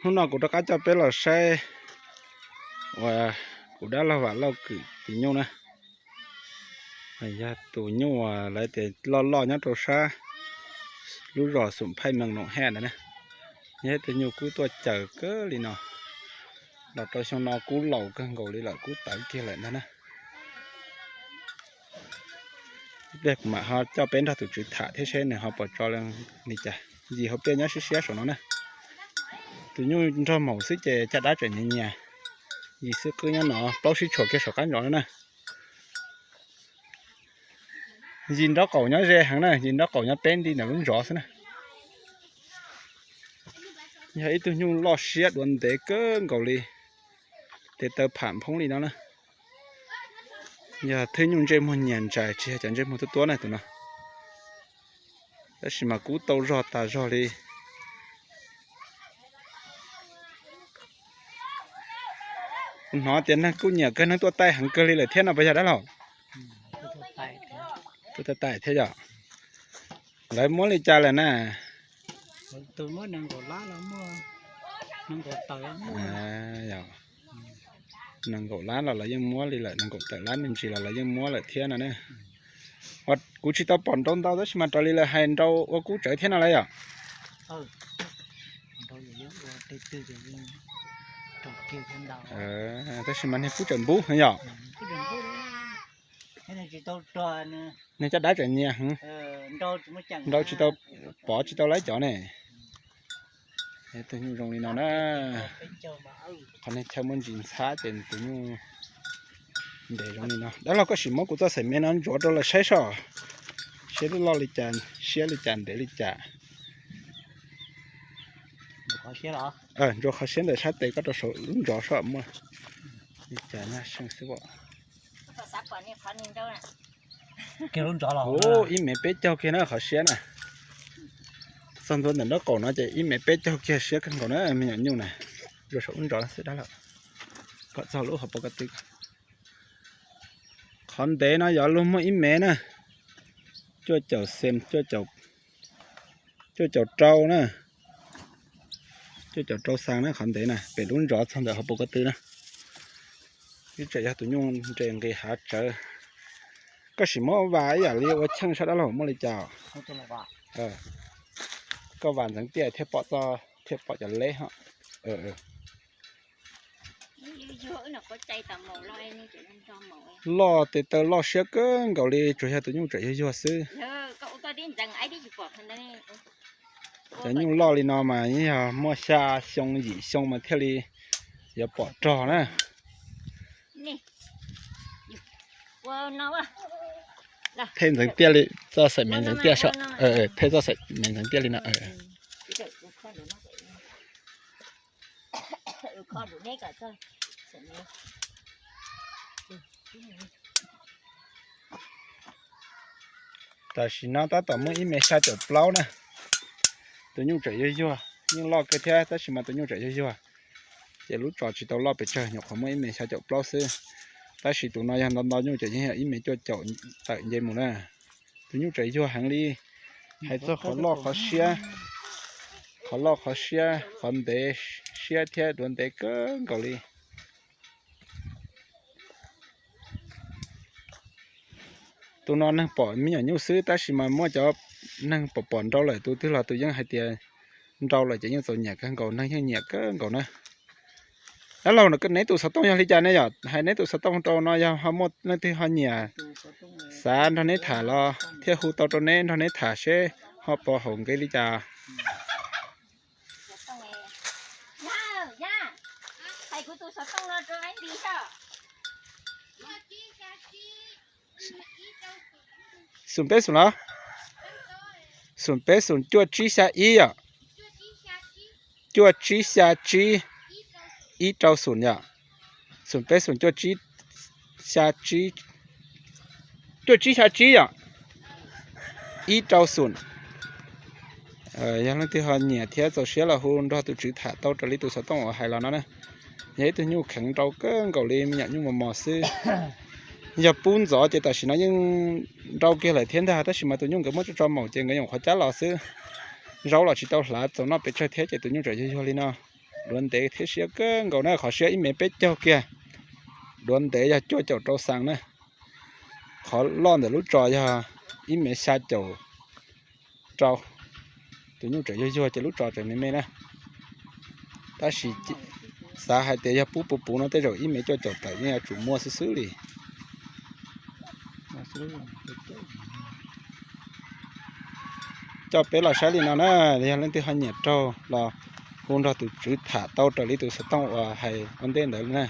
Hnub no kuv rov qab coj peb los saib uas kuv dab laug Vam Lauj kwm tus nyuj na. Yog tus nyuj uas lawv tias loj loj nyob rau sab lub zos Xum Phaij Mees Noom Haj ntawd na. Yog ib tug nyuj kub tuaj caws kawg li no, los rau xyoo no kub laus kawg nkaus li lawm, kub tawv kiag lawm ntag na. Ib pliag kuv mam ho coj peb nrog tus tswv tham thiab seb nws ho puas tso li cas. Yim hauv pliaj nyob siab siab saum no na. Tus nyuj nrog maum xwb ces caj dab tseem nyias nyias. Yim xwb qwb nyob no, plaub sib tshuam kiag saum qab ntsov no na. Yim nraub qaum nyob ze heev na, yim nraub qaum nyob peb nti ntawm lub ntsov xwb na. Yog ib tug nyuj loj siab duav ntev kawg nkaus li, tes taw pham nphoob li no na. Yog thwj nyuj ntsej muag nyias ntsais, tsis yog cov ntsej muag tuab tuab na tus no. Tab sis mas kub tau zog tas zog li. Kuv hnov tias neeg kuj nyiam kawg, neeg tuaj taij heev kawg li lawm thiab no puas yog dab laug? Tuaj taij thiab yom. Lawv muab li cas lawm na? Nees nkaum lab los lawv yeej muab li lawm, nees nkaum tawm lab me ntsis los lawv yeej muab lawm thiab no na. Kuv tsis tau pom nrau ntau tab sis mas raws li lawv hais nrau ua kub tsawv thiab no lawm yom. Tab sis mas niag kub tseem npub yom. Niag caj dab tseem nyias heev. Nrau tsis tau, pov tsis tau lawv cov ne. Tus nyuj zoo li no na. Qhov niag chaw muaj ntsis ntxhab ces tus nyuj ntev zoo li no. Dab laug koj sim muab kuv txoj xaim me no ntsuav rau lawv saib soj, seb loj li cas, siab li cas, ntev li cas. Ntsuav qhov siab ntawm sab tes koj rau saum lub ntsov soj muaj li cas na seej xwb. Ib mev peb caug kiag na qhov siab na. Txog ntua ntawm nraub qaum no ces ib mev peb caug kiag, siab kawg nkaus na me nyuam nyuj na. Ntsuav saum lub ntsov xwb dab laug, kom txog lub hauv paus ko tw. Qhov ntev no yuav luag muaj ib mev na, cuaj caum xees, cuaj caum rau na, cuaj caum rau xees na qhov ntev na, pem lub ntsov txog ntawm hauv paus ko tw na. Ib tseem yog tus nyuj nres nqis hav tsawv. Koj sim muab vas ib yam li ua cheej saib dab laug muaj li cas. Koj vas ntxeev tiaj thiaj pom txoj, thiaj pom cov leb ho. Loj tes taw loj siab kawg nkaus li, tsuas yog tus nyuj tseem yuag yuag xwb. Cov nyuj loj li no mas yeej yog muaj xya xyoo yim xyoo mas thiaj li yuav pom rog na. Thej ntxeev tiaj li, txoj xaim mev ntxeev tiaj so, thej txoj xaim mev ntxeev tiaj li no. Tam sim no tab tom muaj ib mev xya caum plaub na. Tus nyuj tseem yuag yuag, yeej loj kawg thiab tab sis mas tus nyuj tseem yuag yuag. Ces lub tsos tsis tau loj pes tsawg, nyuam qhuav muaj ib mev xya caum plaub xwb. Tab sis tus no yog nto nto nyuj ces yeej yog ib mev cuaj caum tawm nce mus na. Tus nyuj tseem yuag heev li, hais txog qhov loj qhov siab, qhov loj qhov siab, qhov ntev siab thiab duav ntev kawg nkaus li. Tus no neeg pom me nyuam nyuj xwb tab sis mas muaj cov neeg pom pom nrau lawm, tus twg los tus yeej hais tias nrau lawm ces yeej txaus nyiam kawg nkaus, neeg yeej nyiam kawg nkaus na. Dab laug, neb tus xov tooj yog li cas ne yom? Hais neb tus xov tooj rau no yog ho muaj leej twg ho nyiam xav nrog neb tham los thiaj hu tau rau neb nrog neb tham seb ho puas haum nqi li cas. Xoom peb xoom los? Xoom peb xoom cuaj tsib xya ib yom. Cuaj tsib xya tsib, ib rau xoom yom. Xoom peb xoom cuaj tsib xya tsib, cuaj tsib xya tsib yom. Ib rau xoom. Yog leej twg ho nyiam thiab txaus siab los hu nrog tus tswv tham tau raws li tus xov tooj uas hais los no na. Yog ib tug nyuj kheev nrau kawg nkaus li, me nyuam nyuj mos mos xwb. Yog pub ntxov ces tam sim no yeej nrau kiag lawm thiab ntag, tab sis mas tus nyuj nkawd muab tso tso maum ces nkawd nyuam qhuav cab los xwb. Zaub los tsis tau hlav txaus noj pes tsawg thiab ces tus nyuj tseem yuag yuag li no. Duav ntev thiab siab kawg nkaus na, qhov siab ib mev peb caug kiag, duav ntev yog cuaj caum rau xees na. Qhov loj ntawm lub tso yog ib mev xya caum rau. Tus nyuj tseem yuag yuag ces lub tso tseem me me na. Tab sis xav hais tias yog pub puv puv no tej zaum ib mev cuaj caum tawm yeej yuav tsum muaj xwb xwb li. Coj peb los saib li no na, yog leej twg ho nyiam raug los hu nrog tus tswv tham tau raws li tus xov tooj uas hais ua ntej ntawd na.